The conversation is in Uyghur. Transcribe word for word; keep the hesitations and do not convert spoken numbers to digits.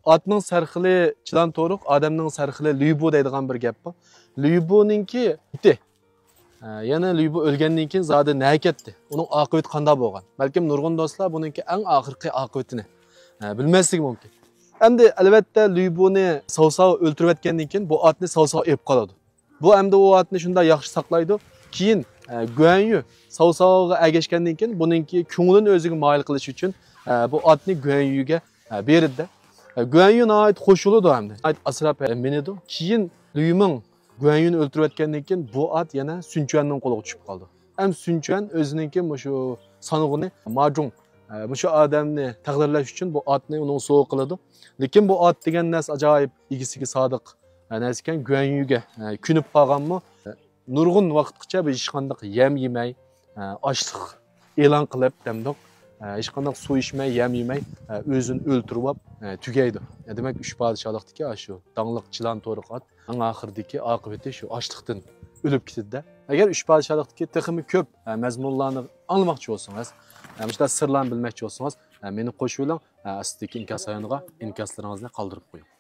ئاتنىڭ سەرخىلى چىلان تورۇق، ئادەمنىڭ سەرخىلى لۈيبۇ دەيدىغان بىر گەپ بار. لۈيبۇنىڭكى ئىتى. ئە، يەنە لۈيبۇ ئۆلگەندىن كېيىن زادى نەگە كەتتى؟ ئۇنىڭ ئاقىۋىتى قانداق بولغان؟ بەلكىم نۇرغۇن دوستلار بۇنىڭكى ئەڭ ئاخىرقى ئاقىۋىتىنى، ئە، بىلمەسلىكى مۇمكىن. ئەمدى ئەلۋەتتە لۈيبۇنى ساۋساۋ ئۆلتۈرۈۋەتكەندىن كېيىن بۇ ئاتنى ساۋساۋ ئېلىپ قالىدۇ. بۇ ئەمدى ئۇ ئاتنى شۇنداق ياخشى ساقلايدۇ. كېيىن، ئە، گۇەنيۈ ساۋساۋغا ئەگەشكەندىن كېيىن بۇنىڭكى كۆڭلىنى ئۆزىگە مايىل قىلىش ئۈچۈن، ئە، بۇ ئاتنى گۇەنيۈگە، ئە، بېرىدىدە. ئە، گۇەنيۈ ناھايىتى خوش بولىدۇ ئەمدى. ناھايىتى ئاسراپ، ئە، مىنىدۇ. كېيىن لۈيمىڭ گۇەنيۈنى ئۆلتۈرۈۋەتكەندىن كېيىن بۇ ئات يەنە سۈنچۈەننىڭ قولىغا چۈشۈپ قالىدۇ. ھەم سۈنچۈەن ئۆزىنىڭكى مۇشۇ سانغۇنى ماجۇڭ، ئە، مۇشۇ ئادەمنى تەقدىرلەش ئۈچۈن بۇ ئاتنى ئۇنىڭغا سوۋغا قىلىدۇ. لېكىن بۇ ئات دېگەن نەرسە ئاجايىپ ئىگىسىگە سادىق، ئە، نەرسە ئىكەن. گۇەنيۈگە، ئە، كۆنۈپ قالغانمۇ، ئە، نۇرغۇن ۋاقىتقىچە بۇ ھېچقانداق يەم يېمەي، ئە، ئاچلىق ئېلان قىلىپ دەمدۇق، ئە، ھېچقانداق سۇ ئىچمەي، يەم يېمەي، ئە، ئۆزىنى ئۆلتۈرۈۋاپ، ئە، تۈگەيدۇ. ئە، دېمەك، ئۈچ پادىشاھلىقتىكى ئاشۇ داڭلىق چىلان تورۇق ئات ئەڭ ئاخىرىدىكى ئاقىۋىتى شۇ ئاچلىقتىن ئۆلۈپ كېتىدىدە. ئەگەر ئۈچ پادىشاھلىقتىكى تېخىمۇ كۆپ، ئە، مەزمۇنلارنى ئاڭلىماقچى بولسىڭىز، ئە، مۇشۇنداق سىرلارنى بىلمەكچى بولسىڭىز، ئە، مېنى قوشۇۋېلىڭ، ئە، ئاستىدىكى ئىنكاس رايونىغا ئىنكاسلىرىڭىزنى قالدۇرۇپ قويۇڭ.